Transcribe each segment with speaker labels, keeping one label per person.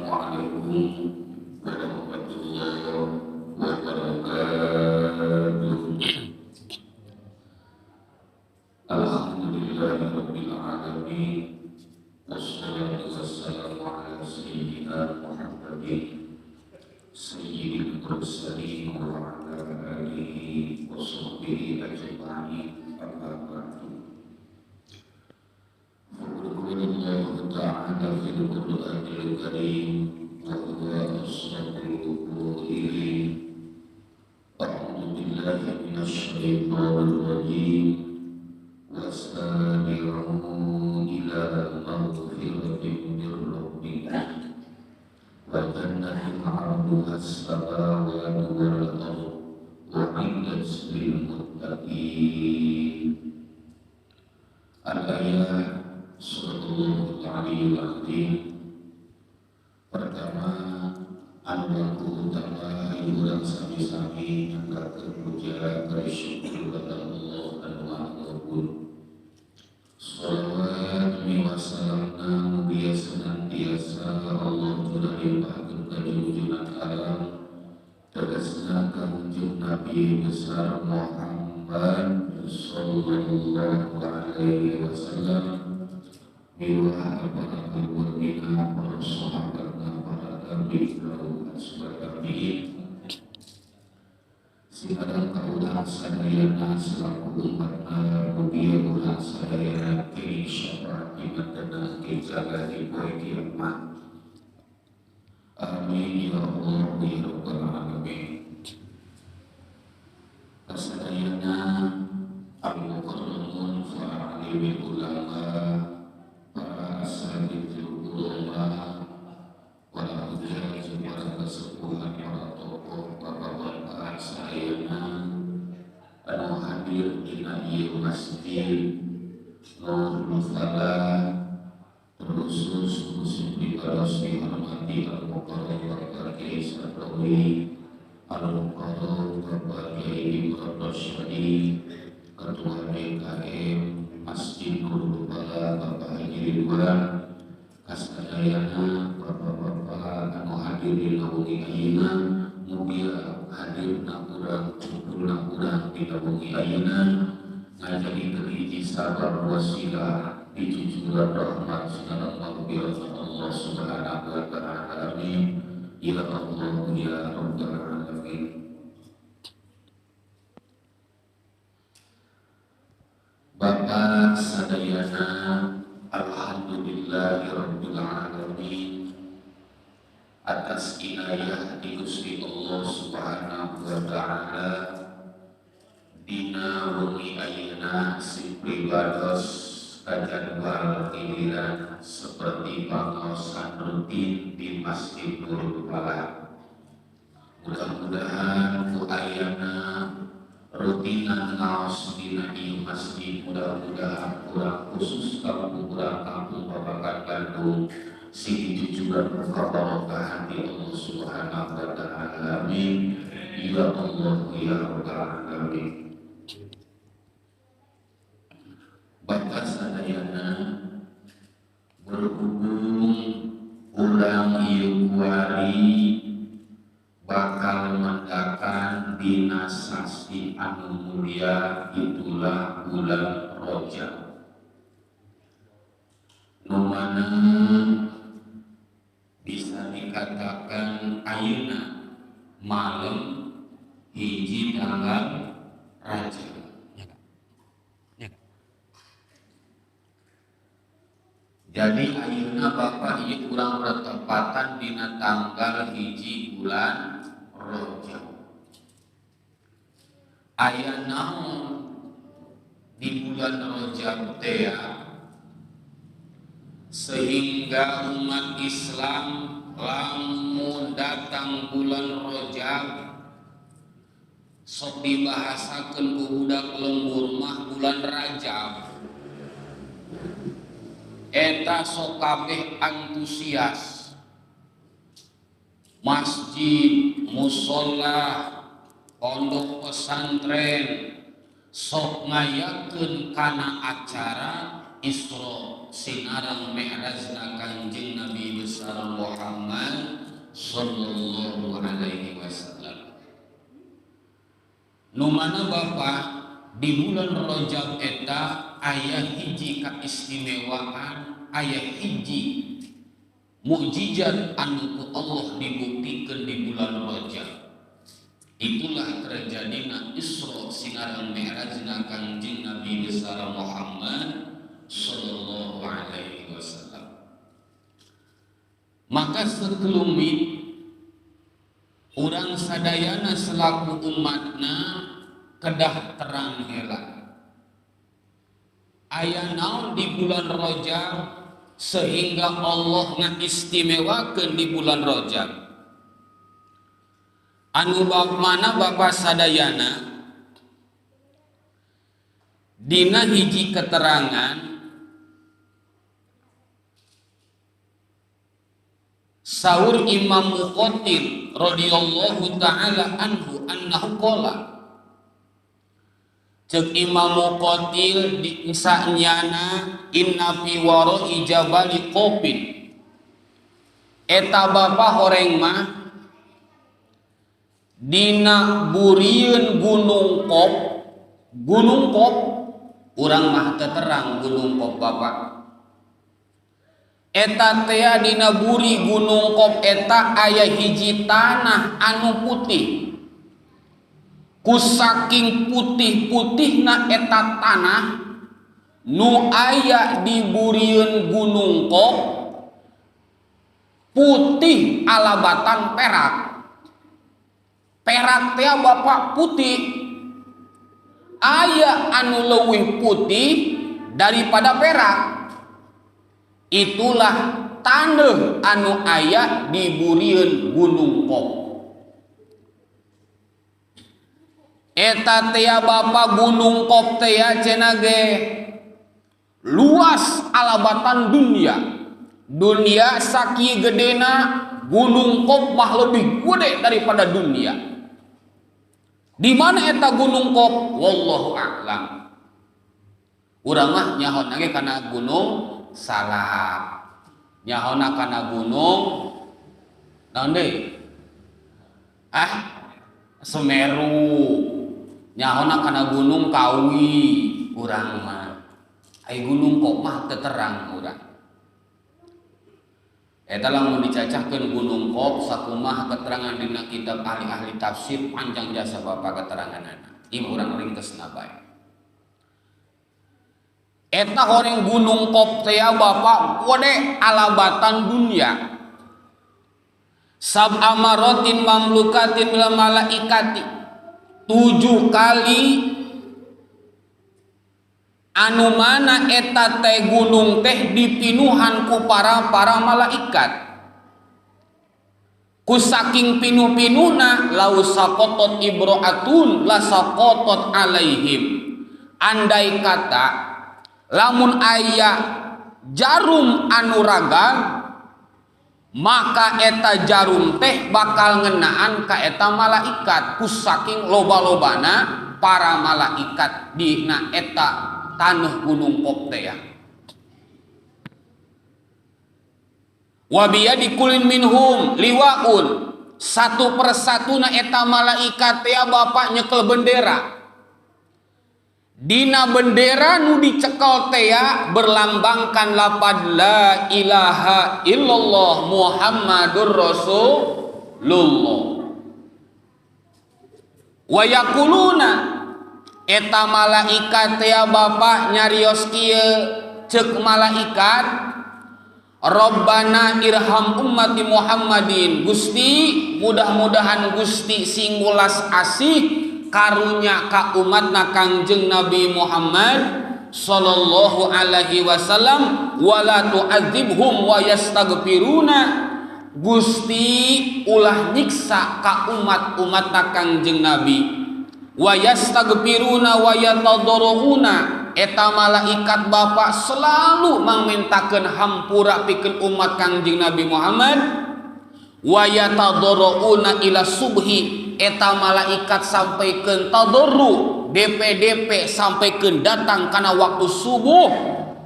Speaker 1: Assalamualaikum warahmatullahi wabarakatuh. Alhamdulillahirabbil alamin. Wassalatu wassalamu ala sayyidina Muhammadin sayyidil mursalin wa ala alihi wa sahbihi ajma'in. Amma ba'du. Allahu ta'ala fil Qur'anil Karim wa huwa asdaqul qailin. A'udzu billahi minasy syaithanir rajim. Wasari'u ila maghfiratin mir rabbikum wa jannatin 'arduha as-samawati wal ardu u'iddat lil muttaqin. Al-ayat Sallallahu alaihi wasallam. Pertama, anu utama urang sami-sami angkat puja bersyukur kepada Allah anu Maha Agung. Salawat wasalamna mugia senantiasa Allah telah limpahkeun ka junjungan alam tegasna ka junjung Nabi besar Muhammad sallallahu alaihi wasallam. Miwah para keluarga, para sahabat, para tabi'in, tabi'in. Silakan kaulah sadayana selaku umatna mugia urang sadayana kini syafaat imatana kijaga di poe kiamat. Amin ya Allah ya Rabbal alamin. Kasadayana al-mukarramun fa'alimi ulama, para asatidz ulama, para hujaj, para kesepuhan, para tokoh, bapak-bapak sadayana anu hadir dina ieu masjid Nurul Falah, terkhusus musim pribados dihormati al-mukarram Bapak Kiai Sardawi, al-mukarram Bapak Kiai Imran Rosyadi, Ketua DKM Masjid Nurul Falah Bapak Haji Ridwan, kasadayana bapak-bapak anu hadir dina wengi ayeuna, mugia hadirna urang kumpulna urang dina wengi ayeuna ngajadikeun hiji sabab wasilah dicucuran rahmat sareng maghfirah Allah Subhanahu wa ta'ala. Amin ya Allah ya Rabbal alamin. Bapak sadayana, alhamdulillahirabbil alamin atas inayah di Gusti Allah Subhanahu wa ta'ala dina wengi ayeuna si pribados kajadwal giliran seperti pangaosan rutin di Masjid Nurul Falah. Mudah-mudahan ku ayana rutinan ngaos dina ieu masjid, mudah-mudahan kurang khusus kampung urang kampung Babakan Bandung sing dijujuran kabarokahan di Allah Subhanahu wa ta'ala. Amin ya Allah ya Rabbal alamin. Bapak sadayana, berhubung urang ieu kuari bakal mendakan dina sasi anu mulia, itulah bulan Rajab, nu mana bisa dikatakan ayeuna malam hiji tanggal Rajab. Jadi ayeuna Bapak ieu urang bertepatan dina tanggal hiji bulan Rajab. Aya naon di bulan Rajab teh sehingga umat Islam lamun datang bulan Rajab sok dibahasakeun ku budak lembur mah bulan Rajab. Eta sok kabeh antusias, masjid, musola, pondok pesantren sok ngayakeun kana acara Isra sinareng Mi'rajna Kanjeng Nabi besar Muhammad Nu mana Bapak di bulan Rajab eta aya hiji kaistimewaan, aya hiji mukjizat anu ku Allah dibuktikan di bulan Rajab. Itulah terjadina Isra sinareng Mi'rajna Kangjeng Nabi besar Muhammad sallallahu alaihi wasallam. Maka sekelumit urang sadayana selaku umatna kedah terang heula. Aya naon di bulan Rajab sehingga Allah ngaistimewakeun di bulan Rajab. Anu mana Bapak sadayana dina hiji keterangan saur Imam Muqatil radhiyallahu taala anhu annahu qala, cek Imam Muqatil di sanyana inna fi wara'i jabali qopin, eta bapa horeng mah dina burieun gunung Kop, gunung Kop urang mah teu terang gunung Kop bapak. Eta tea dina buri gunung Kop eta aya hiji tanah anu putih. Ku saking putih-putihna eta tanah nu aya di burieun gunung Kop putih alabatan perak. Perak tea bapak putih, aya anu leuwih putih daripada perak. Itulah taneuh anu aya di burieun gunung Kop. Eta tea bapa gunung Kop tea cenah ge luas alabatan dunia. Dunia sakieu gedena, gunung Kop mah lebih gede daripada dunia. Di mana eta gunung Kop? Wallahu a'lam. Urang mah nyahona ge kana gunung Salak, nyahona kana gunung naon deui? Semeru, nyahona kana gunung Kawi urang mah. Ai gunung Kop mah teu terang urang. Eta lamun dicacahkeun gunung Kop sakumaha keterangan dina kitab ahli-ahli tafsir panjang jasa bapak keteranganana. Ieu urang ringkesna bae. Eta horeng gunung Kop teh bapak gede alabatan dunia. Sab'a marotin mamlukatin minal malaikati, 7 kali anu mana eta teh gunung teh dipinuhan ku para malaikat. Ku saking pinuh-pinuhna lau saqatat ibroatun la saqatat alaihim. Andai kata lamun aya jarum anu ragang, maka eta jarum teh bakal ngenaan ka eta malaikat. Ku saking loba-lobana para malaikat dina eta taneuh gunung Kop teh ya. Wa biyadi kullin minhum liwaun, satu persatuna eta malaikat teh bapak nyekel bendera. Dina bendera nu dicekel teh berlambangkan lapad la ilaha illallah Muhammadur Rasulullah. Wa yaquluna, eta malaikat teh bapak nyarios kieu, ceuk malaikat Rabbana irham ummati Muhammadin, Gusti mudah-mudahan Gusti sing welas asih karunya ka umatna Kangjeng Nabi Muhammad sallallahu alaihi wasallam, wala tu'adzibhum wa yastaghfiruna, Gusti ulah nyiksa ka umat-umatna Kangjeng Nabi, wa yastaghfiruna wa yatadharruna, eta malaikat bapak selalu mangmintakeun hampura pikeun umat Kangjeng Nabi Muhammad, wa yatadharruna ila subhi, eta malaikat sampaikeun tadarru DPDP sampaikeun datang kana waktu subuh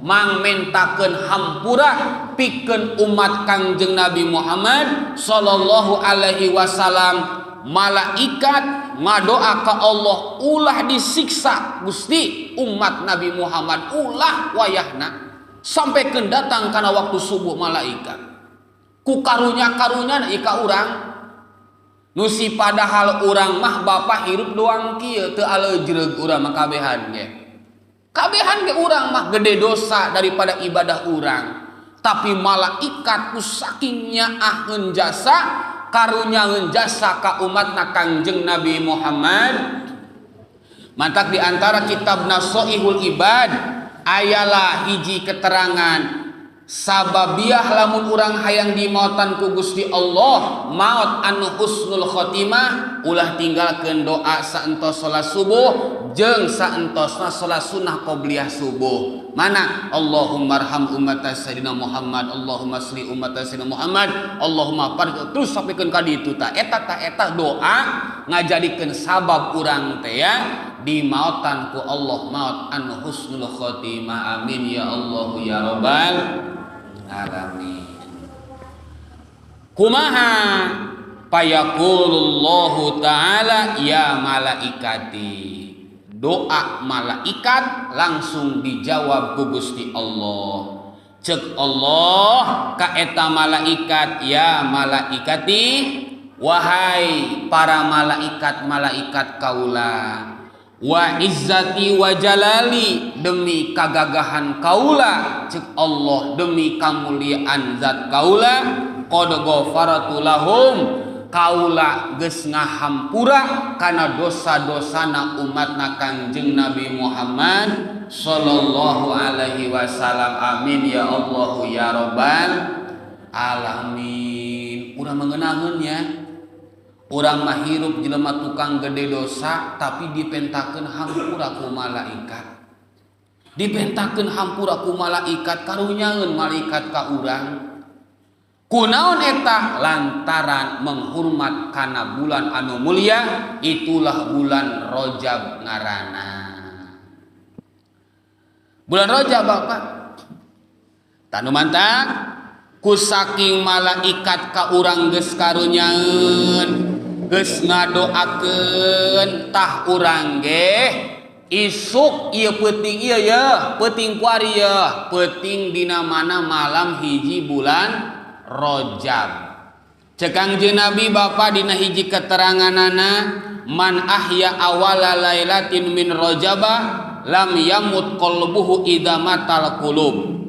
Speaker 1: mangmintakeun hampura pikeun umat Kangjeng Nabi Muhammad sallallahu alaihi wasallam. Malaikat ngadoa ka Allah ulah disiksa Gusti umat Nabi Muhammad ulah wayahna sampaikan datang kana waktu subuh malaikat ku karunya-karunya ika urang nusi padahal urang mah bapak hirup doang kieu teu aleujreug urang mah kabehan ge kabehan ge urang mah gede dosa daripada ibadah urang tapi malaikat ku saking nyaaheun jasa karunyaeun jasa ka umatna Kangjeng Nabi Muhammad. Mantak di antara kitab Nasoihul Ibad ayalah hiji keterangan sababiah lamun urang hayang dimautan ku Gusti Allah maut anu husnul khotimah ulah tinggalkeun doa saentos salat subuh jeung saentosna salat sunnah qobliyah subuh. Mana Allahumma arham ummata sayyidina Muhammad, Allahumma sli ummata sayyidina Muhammad, Allahumma farij terus sampikeun ka ditu ta eta ta eta doa ngajadikeun sabab urang teh ya dimautan ku Allah maut anu husnul khotimah. Amin ya Allah ya rabbal alamin. Kumaha payaqulullahu ta'ala ya malaikati. Doa malaikat langsung dijawab ku Gusti Allah. Cek Allah ka eta malaikat ya malaikati wahai para malaikat-malaikat kaula wa izzati wa jalali demi kagagahan kaula cek Allah demi kamuliaan zat kaula qad ghafartu lahum kaula geus ngahampura kana dosa-dosana umatna Kangjeng Nabi Muhammad sallallahu alaihi wasallam. Amin ya Allah ya rabbal alamin. Urang mengenaheun ya urang mah hirup jelema tukang gede dosa tapi dipentakeun hampura ku malaikat. Dipentakeun hampura ku malaikat karunyaeun malaikat ka urang. Kunaon eta lantaran menghormat kana bulan anu mulia itulah bulan Rajab ngaranna. Bulan Rajab Bapak. Tanu mantak ku saking malaikat ka urang geus karunyaeun geus ngadoakeun tah urang ge isuk ieu peuting ieu ya peuting kuari ya peuting dina mana malam hiji bulan Rajab. Cek Kangjeng Nabi Bapak dina hiji keteranganana man ahya awala lailatin min rajaba lam yamut qalbuhu idza matal qulub.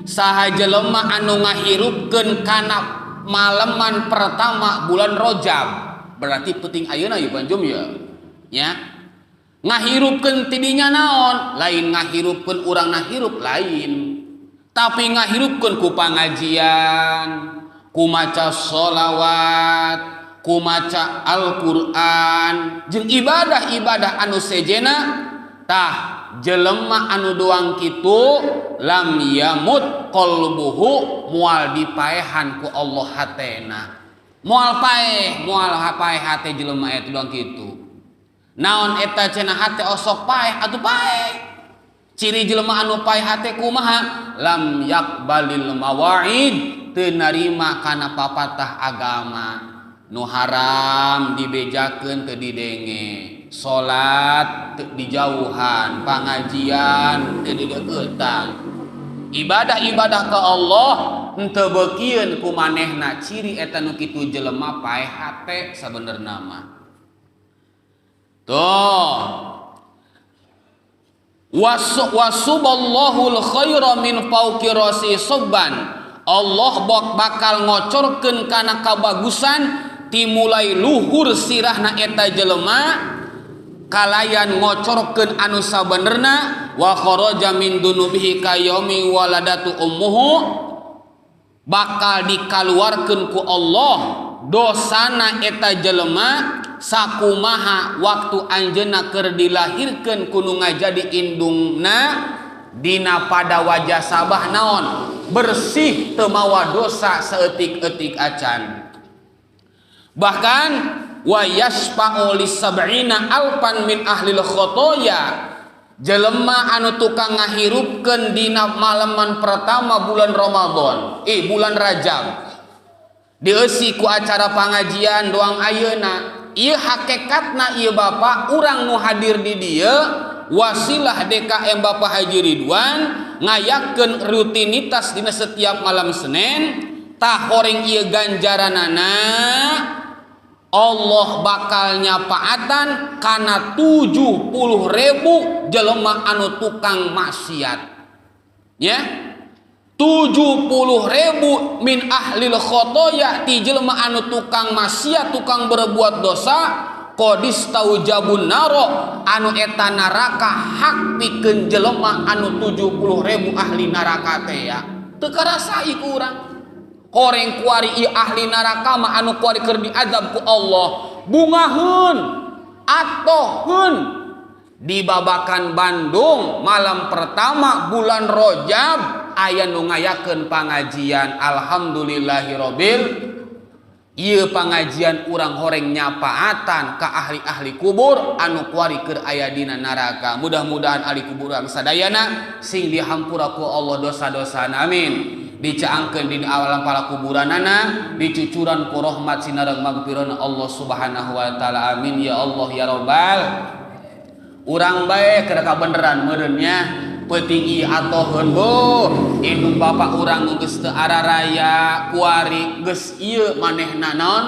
Speaker 1: Saha jelema anu ngahirupkeun kana maleman pertama bulan Rajab, berarti peuting ayeuna ieu panjum ya. Ya. Ngahirupkeun tidinya naon? Lain ngahirupkeun urang nahirup lain. Tapi ngahirupkeun ku pangajian, ku maca sholawat, ku maca Al-Qur'an, jeung ibadah-ibadah anu sejena tah jelema anu doang kitu lam yamut qalbuhu moal dipaehan ku Allah hatena. Moal paeh, moal paeh hate jelema eta doang kitu. Naon eta cenah hate osok paeh atuh paeh. Ciri jelema anu paeh hate kumaha? Lam yakbalil mawaid, teu narima kana papatah agama. Nu haram dibejakeun teu didenge, salat teu dijauhan, pangajian teu dideuketan. Ibadah-ibadah ka Allah henteu beukieun ku manehna. Ciri eta nu kitu jelema paeh hate sabenerna mah. Tuh. Wasuballahul khaira min fauqi rasi subban. Allah bakal ngocorkeun kana kabagusan timulai luhur sirahna eta jelema kalayan ngocorkeun anu sabenerna wa kharaja min dunubihi kayaumi waladatu ummuhu bakal dikaluarkeun ku Allah dosana eta jelema sakumaha waktu anjeunna keur dilahirkeun kudu ngajadi indungna dina pada wajah sabah naon bersih teu mawa dosa saeutik-eutik acan. Bahkan wa yasfa'u lisab'ina alfan min ahlil khotoya jelema anu tukang ngahirupkeun dina maleman pertama bulan Ramadan bulan Rajab dieusi ku acara pangajian doang ayeuna Ieu hakikatna ieu Bapak urang nu hadir di dieu wasilah DKM Bapak Haji Ridwan ngayakeun rutinitas dina setiap malam Senin. Tah, horeng ieu ganjaranana Allah bakal nyapaatan kana 70.000 jelema anu tukang maksiat ya, 70.000 min ahlil khotoya, ti jelema anu tukang maksiat, tukang berbuat dosa, qadis taujabun naro, anu eta neraka hak pikeun jelema anu 70.000 ahli neraka teh ya. Teu karasa ku urang. Horeng kuari ieu ahli neraka mah anu kuari keur diazab ku Allah bungaheun atoheun. Di Babakan Bandung malam pertama bulan Rojab aya nu ngayakeun pangajian. Alhamdulillahirobbil, ieu pangajian urang horeng nyapaatan ka ahli-ahli kubur anu kuari keur aya dina neraka. Mudah-mudahan ahli kubur urang sadayana sing dihampura ku Allah dosa-dosana, amin. Dicaangkeun di alam pala kuburanana, dicucuran ku rahmat sinareng magfirahna Allah Subhanahu wa taala, amin ya Allah ya robbal. Urang bae keur kabeneran meureun nya peuting ieu atoheun bo indung bapak urang nu geus teu araraya kuari geus ieu manehna naon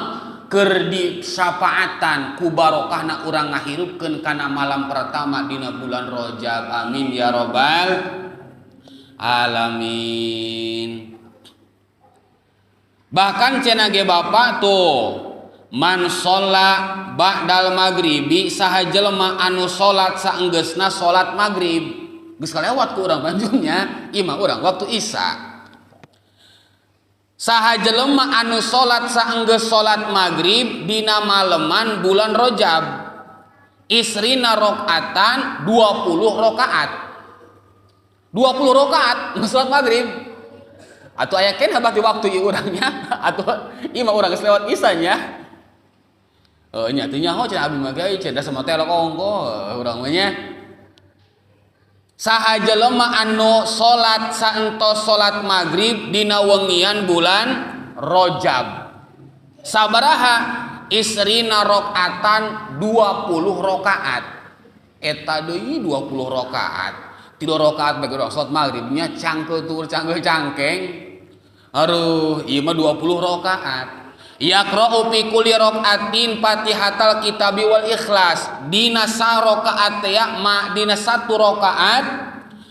Speaker 1: keur disyafaatan ku barokahna urang ngahirupkeun kana malam pertama dina bulan Rajab, amin ya robbal alamin. Bahkan cenah ge Bapak tuh, man sholla ba'dal maghribi, saha jelema anu salat saenggeusna salat maghrib. Geus kalewat ku urang Bandungnya, imah urang waktu Isya. Saha jelema anu salat saenggeus salat maghrib dina maleman bulan Rajab, isrina rakaatan, 20 rakaat, 20 rakaat salat maghrib atau aya keneh berarti waktu ieu urangnya atau ieu mah urang geus lewat isanya. Oh, nya teu nyaho cenah abdi mah ge cenah sama teh ongko urang mah nya. Saha jelema anu salat saentos salat maghrib dina wengian bulan Rajab, sabaraha? Isrina rakaatan, 20 rakaat. Eta deui 20 rakaat, tilu rakaat bagi urang salat maghribnya cangkeul tur cangkeul cangkeng. Aduh, ieu mah 20 rakaat. Yaqra'u fi kulli rakaatin Fatihatal Kitabi wal Ikhlas. Dina sarakaat ya ma dina satu rakaat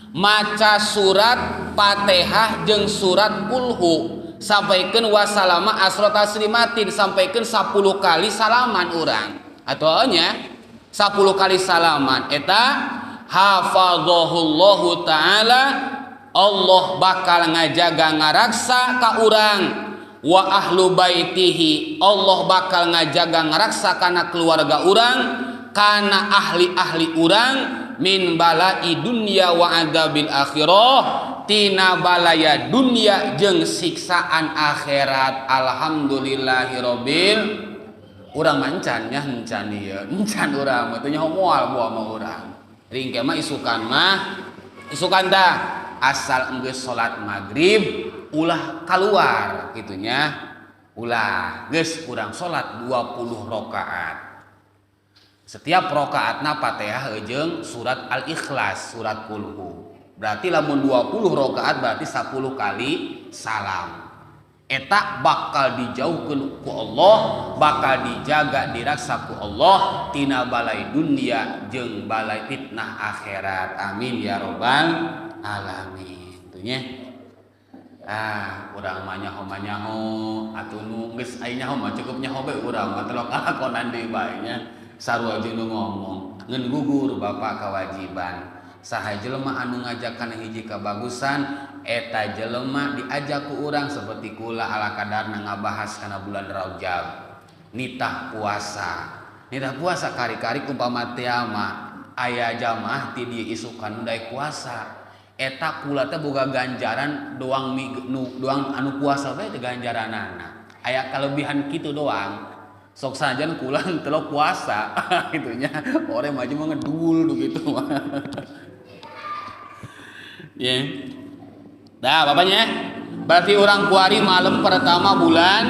Speaker 1: maca surat Fatihah jeung surat Kulhu. Sampaikeun wasalama asra taslimatin, sampaikeun 10 kali salaman urang. Atau nya 10 kali salaman eta hafazahullahu taala, Allah bakal ngajaga ngaraksa ka urang, wa ahlu baitihi, Allah bakal ngajaga ngaraksa kana keluarga urang, kana ahli-ahli urang, min balai dunya wa adzabil akhirah, tina balaya dunia jeung siksaan akhirat. Alhamdulillahirabbil. Urang mancan nya, encan ieu encan urang mah teu nyaho moal buah mah urang ringke mah. Isukan mah isukan dah, asal enggeus salat maghrib ulah keluar gitunya, ulah. Geus urang salat 20 rakaat, setiap rakaatna Fatihah jeung surat Al-Ikhlas, surat Kulhu. Berarti lamun 20 rakaat berarti 10 kali salam. Eta bakal dijauhkeun ku Allah, bakal dijaga diraksa ku Allah tina balai dunia jeung balai fitnah akhirat, amin ya robbal alamin. Tuh nya, ah, urang mah nyaho mah nyaho atuh. Nu geus aya nyaho mah cukup nyaho bae, urang mah telok kalakonan deui bae nya. Sarua jeung nu ngomong ngeun gugur bapak kewajiban. Saha jelema anu ngajakan hiji kabagusan, eta jelema diajak ku urang seperti kula ala kadarna ngabahas kana bulan Rajab, nitah puasa, nitah puasa. Kari-kari umpama teh mah aya jamaah ti dieu isukan daek puasa, eta kula teh boga ganjaran doang mi, nu, doang anu puasa bae teh ganjaranana aya kelebihan kitu doang. Sok sanajan kula teu puasa gitu nya, orang maju mah ngedul gitu mah ya. Yeah. Nah, bapaknya berarti orang kuari malam pertama bulan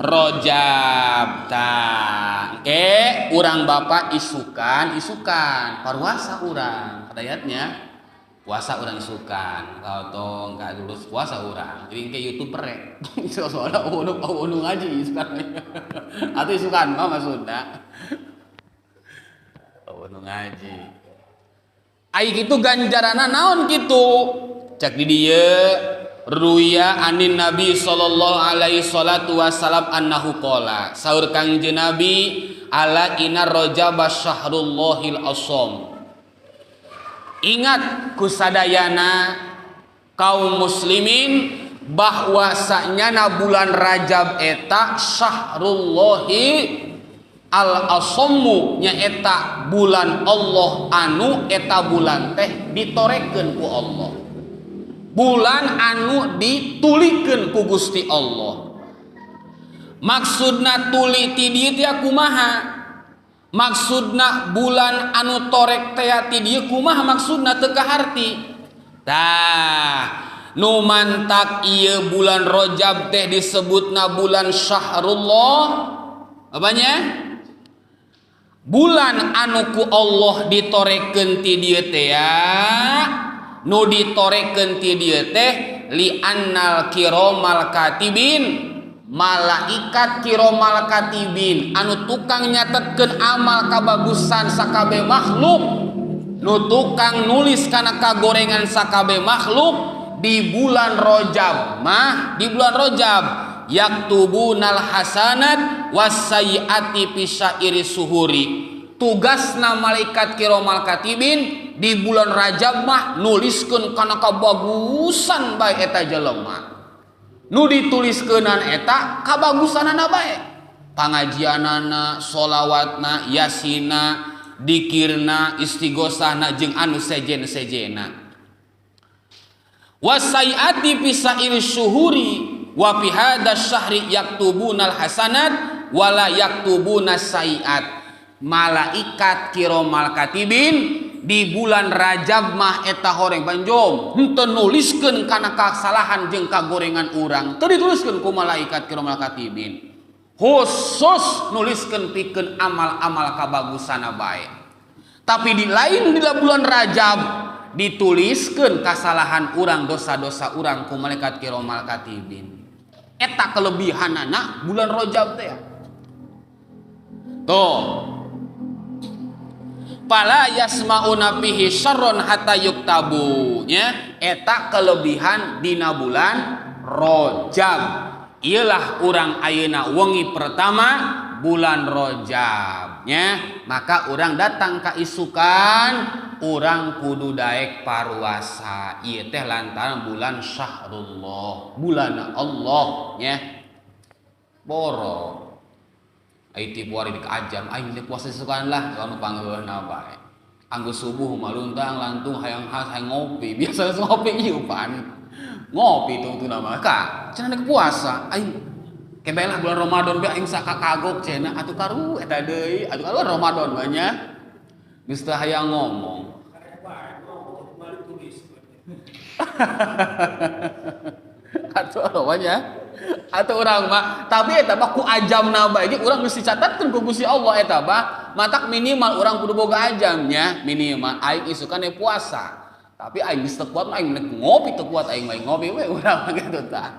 Speaker 2: Rojab. Tah, engke urang bapak isukan, isukan paruasa urang kadayatnya. Puasa urang isukan, kalau tong ka lulus puasa urang. Jadi engke YouTuber re. Soalna eueuh ngaji isukan. Atuh isukan mah maksudna. Eueuh ngaji. Ai kitu ganjaranna naon kitu? Cek di dieu ruya anin Nabi sallallahu alaihi salatu wasalam annahu qala. Saur Kangjeng Nabi ala inna rajaba syahrullahil asom. Ingat kusadayana kaum muslimin bahwa sanyana bulan Rajab eta syahrullahi al-asammu nyaeta bulan Allah anu eta bulan teh ditorekeun ku Allah. Bulan anu ditulikeun ku Gusti Allah. Maksudna tuli ti dieu teh kumaha? Maksudna bulan anu torek teh ti dieu kumaha maksudna teu kaharti. Tah, nu mantak ieu bulan Rajab teh disebutna bulan Syahrullah. Apanya? Bulan anu ku Allah ditorekeun ti dieu teh ya. Nu ditorekeun ti dieu teh li annal kiromal katibin, malaikat kiromal katibin anu tukang nyatetkeun amal kabagusan sakabeh makhluk, nu tukang nulis kana kagorengan sakabeh makhluk di bulan Rajab mah, di bulan Rajab yaktubunal hasanat wassayiati fi syairi suhuri. Tugasna malaikat kiromal katibin di bulan Rajab mah nuliskeun kana kabagusan bae eta jelema. Nu dituliskeunan eta kabagusanana bae. Pangajianana, sholawatna, yasina, dikirna, istighosahna jeung anu sejen-sejena. Wasaiati fi sa'iri syuhuri wa fi hadha syahri yaktubunal hasanat wala yaktubunas sayiat. Malaikat kiromal katibin di bulan Rajab mah eta horeng panjom henteu nuliskeun kana kasalahan jeung kagorengan urang, teu dituliskeun ku malaikat kiromal katibin, khusus nuliskeun pikeun amal-amal kabagusana bae. Tapi di lain di bulan Rajab dituliskeun kasalahan urang, dosa-dosa urang ku malaikat kiromal katibin. Eta kelebihanana bulan Rajab teh. Tuh. Fala yasma'una fihi syarron hatta yuktabu nya, eta kelebihan dina bulan Rajab. Iyalah urang ayeuna wengi pertama bulan Rajab nya, maka urang datang ka isukan urang kudu daek paruasa. Ieu teh lantaran bulan Syahrullah, bulan Allah nya. Boro ai ti puari di ajam aing teh puasa isukan lah kalau pangeueuna bae. Anggo subuh mah luntang lantung hayang khas hayang ngopi. Biasa ngopi ieu pan. Ngopi tungtuna mah ka cenah nek puasa aing kebelah bulan Ramadan be aing sakakagok cenah atuh karu eta deui atuh karu Ramadan mah nya. Geus teu hayang ngomong. Atuh apa nya? Atau urang mah, tapi eta mah ku ajamna bae ge urang geus dicatatkeun ku Gusti Allah eta mah. Matak minimal urang kudu boga ajamnya, minimal aing isukan puasa. Tapi aing geus teu kuat mah aing ngopi teu kuat aing mah ngopi we urang mah kitu tah.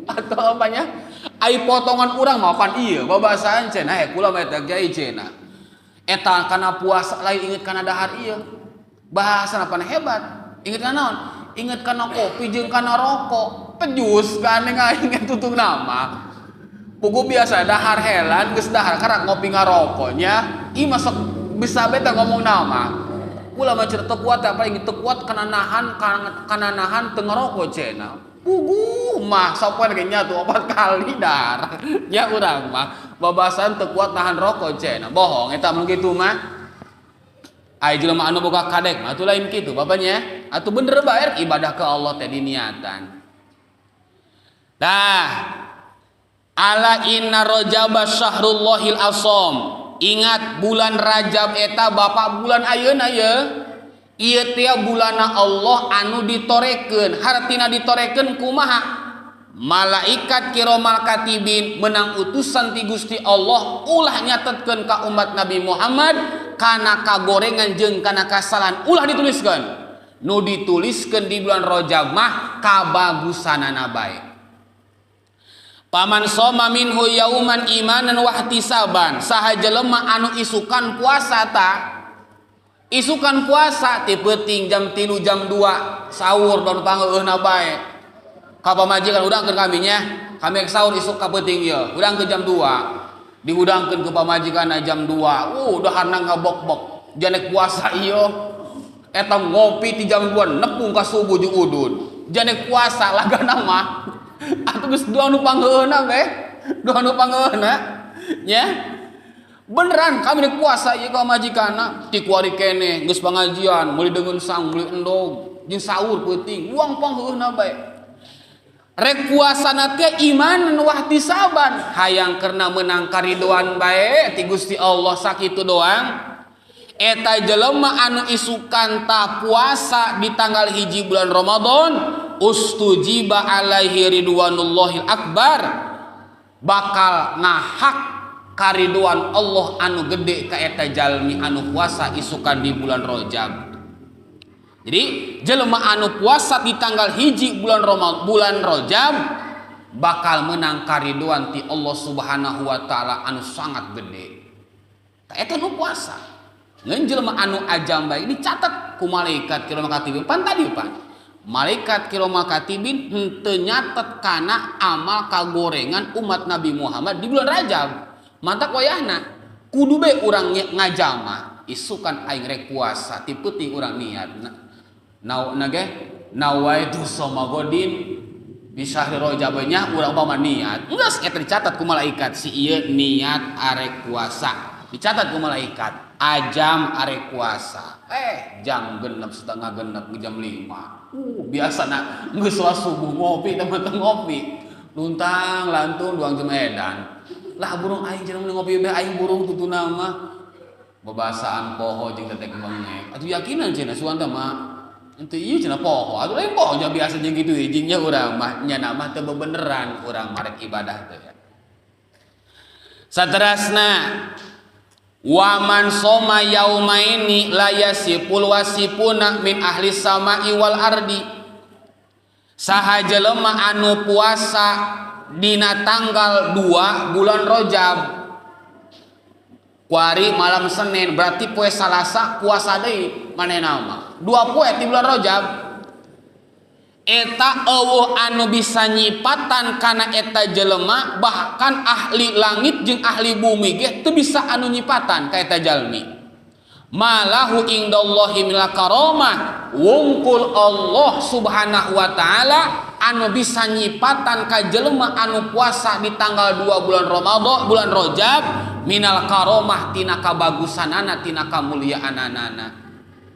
Speaker 2: Atau apanya? Ai potongan urang mah pan ieu babasaan cenah he kula mah eta kiai cenah. Eta kana puasa lain inget kana dahar ieu. Bahasana pan hebat. Inget kana naon? Inget kana kopi jeung kana rokok. Pejus gandeng aing tutung nama. Pugu biasa dahar helan geus dahar karak ngopi ngarokoknya. Ih masuk bisa beta ngomong nama. Kula mah cerita kuat apa paling teu kuat kana nahan kana nahan teu ngarokok cenah. Pugu mah sapoe ge nya tuh 4 kali dahar. Nya urang mah babasan teu kuat nahan rokok cenah. Bohong eta mun kitu mah. Ai jelema anu boga kadek mah atuh lain kitu bapaknya. Atuh bener bae ibadah ke Allah teh diniatan. Dah. Ala inna rajaba syahrullahil asom. Ingat bulan Rajab eta bapak bulan ayeuna ye. Ieu teh bulanna Allah anu ditorekeun. Hartina ditorekeun kumaha? Malaikat kiromal katibin menang utusan ti Gusti Allah ulah nyatetkeun ka umat Nabi Muhammad kana kagorengan jeung kana kasalahan ulah dituliskeun. Nu dituliskeun di bulan Rajab mah kabagusanana bae. Paman soma minhu yauman imanan wa ihtisaban, saha jelema anu isukan puasa ta isukan puasa ti peuting jam 3 jam 2 sahur baru panggeuhna bae. Ka pamajikan hudangkeun kami nya, kami sahur isuk ka peuting ieu, hudangkeun jam 2. Dihudangkeun ke pamajikan jam 2. Daharna ngabok-bok. Janek puasa ieu. Eta ngopi ti jam 2 nepung ka subuh jeung udud. Janek puasa lagana mah. Atuh geus dua nu panggeuhna we. Dua nu panggeuhna. Nya. Beneran kami rek puasa ieu ka pamajikanna ti kuari keneh geus pangajian, meuli deungeun sang, meuli endog, jeung sahur peuting, buang panggeuhna bae. Rek puasana teh iman wahtisaban, hayang karena menang karidoan bae ti Gusti Allah sakitu doang. Eta jelema anu isukan ta puasa di tanggal 1 bulan Ramadan, ustujiba alaihi ridwanullahil akbar, bakal ngahak karidoan Allah anu gede ka eta jalmi anu puasa isukan di bulan Rajab. Jadi jelema anu puasa di tanggal 1 bulan Ramadan, bulan Rajab bakal menang karidoan ti Allah Subhanahu wa taala anu sangat gede. Ta eta nu puasa. Ngan jelema anu ajam bae dicatat ku malaikat kiromal katibin. Pan tadi pan. Malaikat kiromal katibin henteu nyatet kana amal kagorengan umat Nabi Muhammad di bulan Rajab. Mantak wayahna kudu be urang ngajama isukan aing rek puasa ti peuting urang niat. Nawaitu soma godin bisahri rajabnya urang umpama niat geus eta dicatat ku malaikat si ieu niat arek puasa dicatat ku malaikat ajam arek puasa jam genep setengah genep jam 5 biasana geus subuh ngopi teman-teman ngopi luntang lantung duang jam edan lah burung aing cenah ngopi bae aing burung tutuna mah babasaan poho jeung tetek bengek atuh yakinan cenah suanta mah ente ieu cenah poho atuh lain poho nya biasa jeung kitu hijingnya urang mah nya mah teu bebeneran urang marek ibadah teh. Saterasna waman soma yaumaini la yasipul wasipuna min ahli samai wal ardi, saha jelema anu puasa dina tanggal 2 bulan Rajab kuari malam Senin berarti poe Salasa puasa deui manehna mah 2 poe di bulan Rajab eta eueuh anu bisa nyipatan kana eta jelema bahkan ahli langit jeung ahli bumi ge teu bisa anu nyipatan ka eta jalmi. Malahu indallahi minal karamah, wungkul Allah Subhanahu wa taala anu bisa nyipatan ka jelema anu puasa di tanggal 2 bulan Ramadan bulan Rajab minal karomah tina kabagusanana tina kamuliaanana.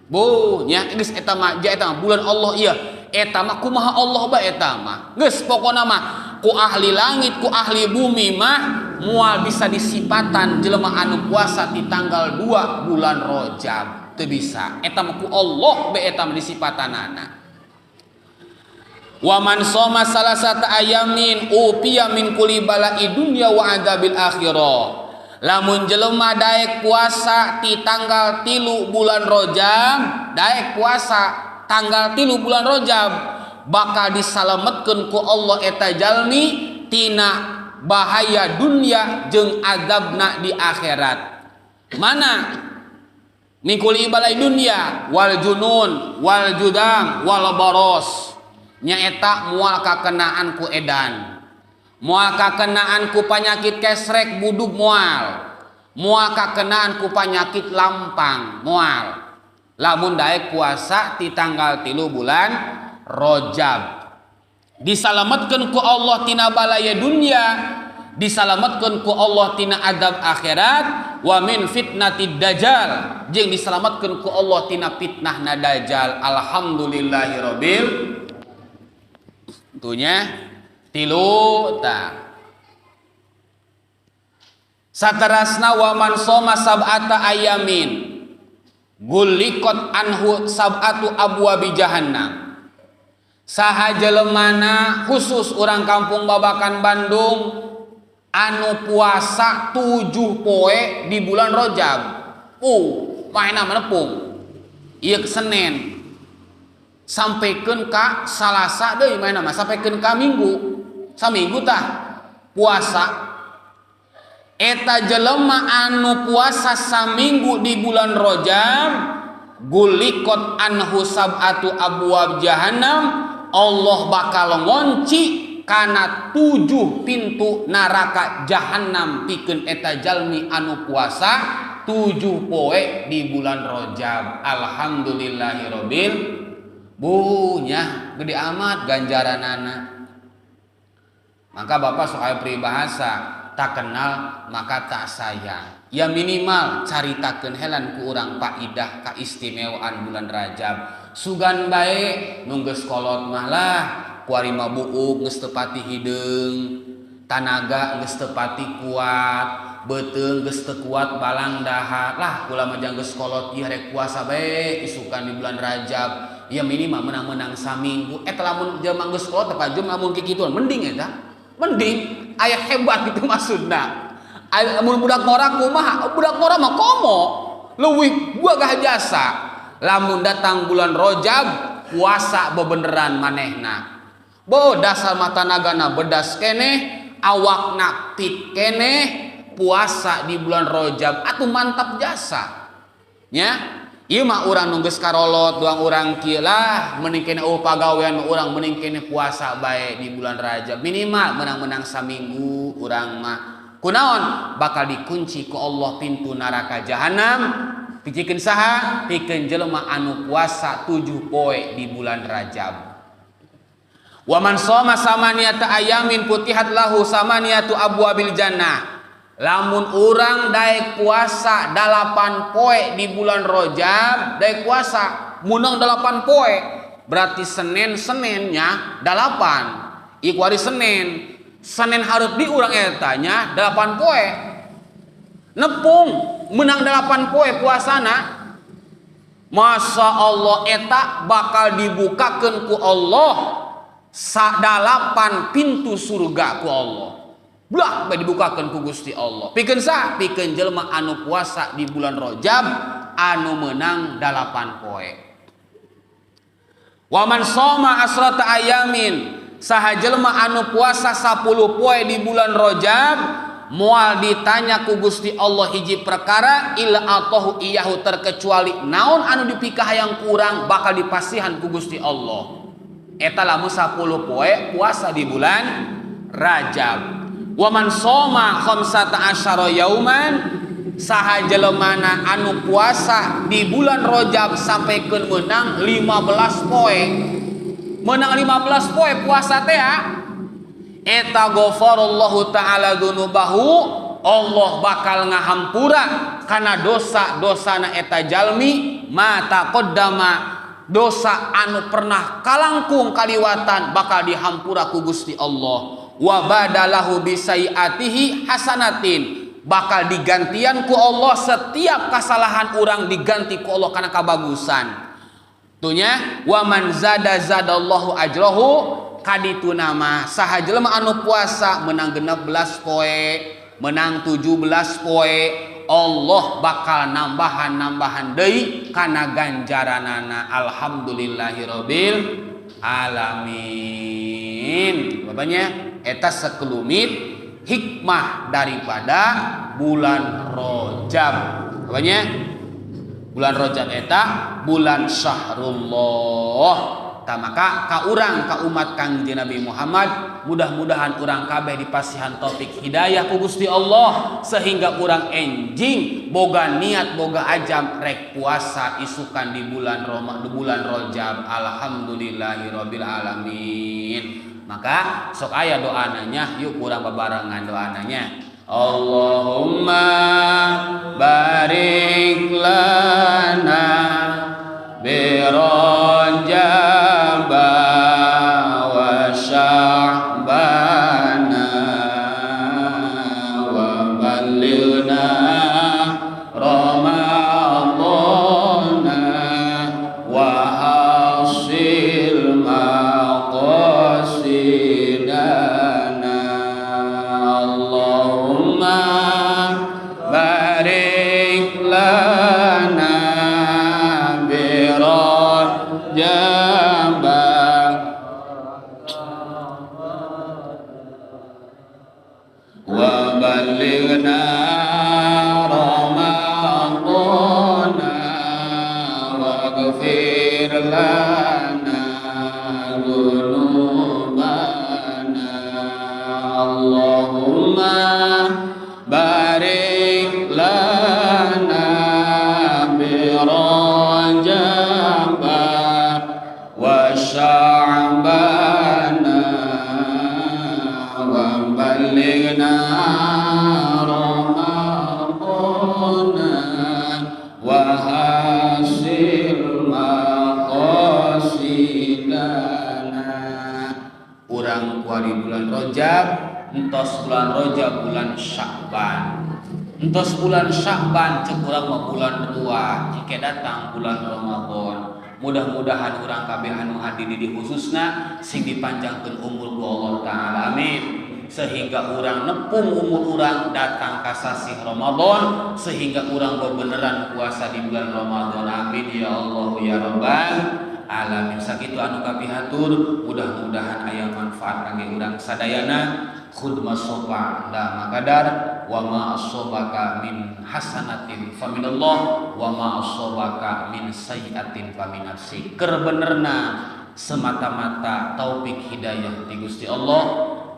Speaker 2: Bu nya geus eta mah ja eta mah bulan Allah ieu eta mah kumaha Allah bae eta mah geus pokona mah ku ahli langit ku ahli bumi mah moal bisa disipatan jelema anu puasa di tanggal 2 bulan Rajab teu bisa eta mah ku Allah bae eta mah disipatanana. Wa man soma salasata ayamin upiya min kulli bala'i dunya wa adzabil akhirah. Lamun jelema daek puasa di tanggal 3 bulan Rajab, daek puasa tanggal 3 bulan Rajab bakal disalametkeun ku Allah eta jalmi tina bahaya dunia jeung azabna di akhirat. Mana? Min kulli balai dunya wal junun wal judam wal baros. Nyaeta moal kakenaan ku edan, moal kakenaan ku panyakit kesrek budug moal, moal kakenaan ku panyakit lampang moal. Lamun daek puasa di tanggal 3 bulan Rajab disalametkeun ku Allah tina balaya dunia, disalametkeun ku Allah tina azab akhirat, wa min fitnatid dajjal jeung disalametkeun ku Allah tina fitnahna dajjal. Alhamdulillahirabbil tunya tilu ta. Saterasna wa man soma sab'ata ayamin gulikot anhu sab'atu abwabi jahannam. Saha jelemana khusus urang kampung Babakan Bandung anu puasa 7 poe di bulan Rajab. Maena menepung. Ieu Senin sampaikan ka Salasa deui maena mah sampaikan ka Minggu. Saminggu tah puasa. Eta jelema anu puasa saminggu di bulan Rajab gulikot anhu sab'atu abwab jahannam, Allah bakal ngonci kana 7 pintu neraka jahannam pikeun eta jalmi anu puasa 7 poe di bulan Rajab. Alhamdulillahirabbil bunya gede amat ganjaranana. Maka bapak soal peribahasa tak kenal maka tak sayang. Ya minimal caritakeun helan ku urang faidah kaistimewaan bulan Rajab. Sugan bae nu geus kolot mah lah kuari mah buuk geus teu pati hideung, tanaga geus teu pati kuat, beuteung geus teu kuat balang dahar. Lah kula mah jang geus kolot ieu rek puasa bae isukan di bulan Rajab. Ya minimal menang-menang saminggu. Eta lamun jelema geus kolot teh pajum lamun kikituan mending eta. Mending aya hebat gitu maksudna. Aya mun budak ngora kumaha? Budak ngora mah komo leuwih gagah jasa. Lamun datang bulan Rajab puasa bebeneran manehna. Bo dasar mata nagana bedas keneh, awakna fit keneh, puasa di bulan Rajab atuh mantap jasa. Nya, ieu mah urang nu geus karolot doang urang kieu lah mending keneh eueuh pagawean mah urang mending keneh puasa bae di bulan Rajab. Minimal menang-menang saminggu urang mah. Kunaon bakal dikunci ku Allah pintu neraka jahanam. Pikeun saha? Pikeun jelema anu puasa 7 poe di bulan Rajab. Wa man shoma samaniyata ayamin putihat lahu samaniyatu abwabil jannah. Lamun urang daek puasa 8 poe di bulan Rajab, daek puasa munang 8 poe, berarti Senin-Seninnya 8. Iku hari Senin. Senin hareup di urang eta nya 8 poe. Nepung menang 8 poe puasana. Masa Allah eta bakal dibukakeun ku Allah 8 pintu surga ku Allah. Blah bae dibukakeun ku Gusti Allah. Pikeun saha? Pikeun jelema anu puasa di bulan Rajab anu menang 8 poe. Wa man shoma asrata ayamin, saha jelema anu puasa 10 poe di bulan Rajab moal ditanya ku Gusti Allah hiji perkara illa atahu iyahu, terkecuali naon anu dipikahayang kurang bakal dipasihan ku Gusti Allah. Eta lamun 10 poe puasa di bulan Rajab. Wa man shoma khamsata asyara yauman, saha jelemana anu puasa di bulan Rajab sampaikan menang 15 poe. Menang 15 poe puasa teh ya. Eta ghafarallahu ta'ala dzunubahu, Allah bakal ngahampura kana dosa-dosana eta jalmi ma taqaddama, dosa anu pernah kalangkung kaliwatan bakal dihampura ku Gusti Allah. Wa badalahu bisaiatihi hasanatin, bakal digantian ku Allah setiap kesalahan urang diganti ku Allah kana kabagusan. Tunya wa man zada zadallahu ajrahu, kaditu nama saha jelema anu puasa menang 16 poe, menang 17 poe, Allah bakal nambahan-nambahan deui kana ganjaranana. Alhamdulillahirabbil alamin. Bapaknya eta sekelumit hikmah daripada bulan Rajab. Bapaknya bulan Rajab eta bulan Syahrullah. Ta maka ka urang ka umat Kangjeng Nabi Muhammad, mudah-mudahan urang kabeh dipasihan taufik hidayah ku Gusti Allah sehingga urang enjing boga niat boga ajam rek puasa isukan di bulan Roma, di bulan Rajab. Alhamdulillahirabbil alamin. Maka sok aya doananya, yuk urang babarengan doananya. Allahumma barik lana bi Rajab wa Sya'bana wa ballighna Ramadhana wa hasil maqasidana. بلغنا رمضان واغفر لنا ذنوبنا اللهم بارك لنا برجب وشعبان وبلغنا رمضان وحصل مقاصدنا. Urang kuari bulan Rajab, entos bulan Rajab bulan Sya'ban, entos bulan Sya'ban cek urang mah bulan ruah, jika datang bulan Ramadan. Mudah-mudahan urang kabeh anu hadir di khususna sing dipanjangkeun umur ku Allah Taala, amin, sehingga urang nepung umur urang datang ka sasih Ramadan, sehingga urang bebeneran puasa di bulan Ramadan, amin ya Allah ya Rabbal alamin. Sakitu anu kapihatur, mudah-mudahan aya manfaat kangge urang sadayana. Khudma sofa la makadar wa ma asobaka min hasanatin faminallah wa ma asobaka min sayyiatin famin nafsi. Keur benerna semata-mata taufik hidayah ti Gusti Allah,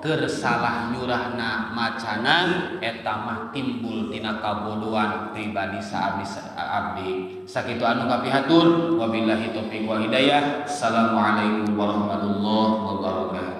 Speaker 2: keur salah nyurahna macana eta mah timbul tina kabodohan pribadi saabdi abdi. Sakitu anu kapihatur, wabillahi taufik wal hidayah. Assalamualaikum warahmatullahi wabarakatuh.